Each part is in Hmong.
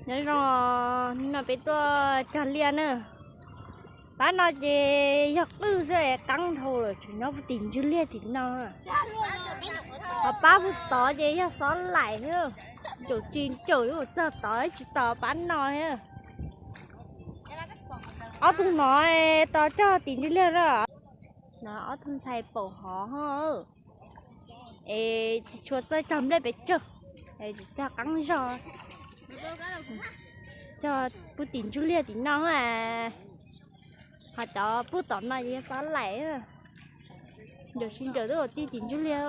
Nyob zoo, no peb tuaj cog liaj na. Pab no ces yog qwj xwb, qab dhau lawm, tseem nyob puag tim ntsuj liaj tim no. Ho pab puag tod ces yog xob laim thiab. Caum tsis caum yuav txog tod tsis tos pab no thiab. Ob tug no tos cog tim ntsuj liaj na. No ob tug ntxhais paum hov, es tsis tshua txawj cog nplej pes tsawg, es tsis cog qab zog. Cog puag tim ntsuj liaj tim no, ho cov puag tom no ces yog xob laim. Ncaws sib ncaws twb ua tij tim ntsuj liaj.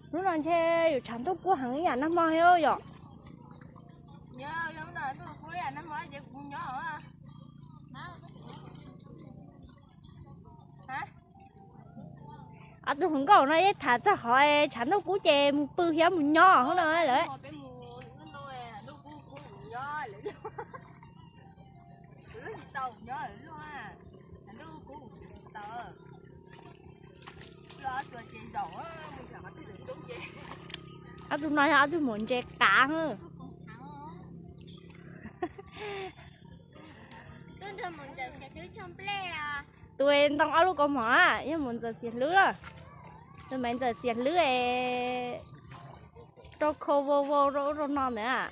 Hnub no ntshe yuav tshav ntuj kub heev ib yam nag hmo thiab yom. Ob tug hluas nkauj no yeej tham txog qhov tshav ntuj kub ces mus pw thiab mus nyob hauv no lawm. Ob tug no yog ob tug maum ntses qav. Tus ntoo ob lub kaus mom yog maum ntxawm xiam hlwb. Tus maum ntxawm xiam hlwb es rau khau vau vau rau ub rau no ntawd.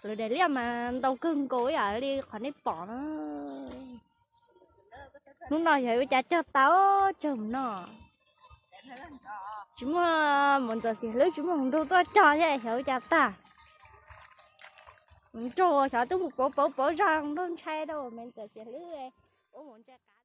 Lawv daim liaj mas ntau kawg nkaus ib yam li qhov nej pom no. Hnub no xyov ua cas cog tau, tsawg mus no. Tsis muaj, maum ntxawm xiam hlwb tsis muaj hluas nraug tuaj cog thiab xyov ua cas tag. Mus nrog xyov twb mus pauv pauv pauv zog nrog ntshai rau maum ntxawm xiam hlwb ua maum ntxawm qav.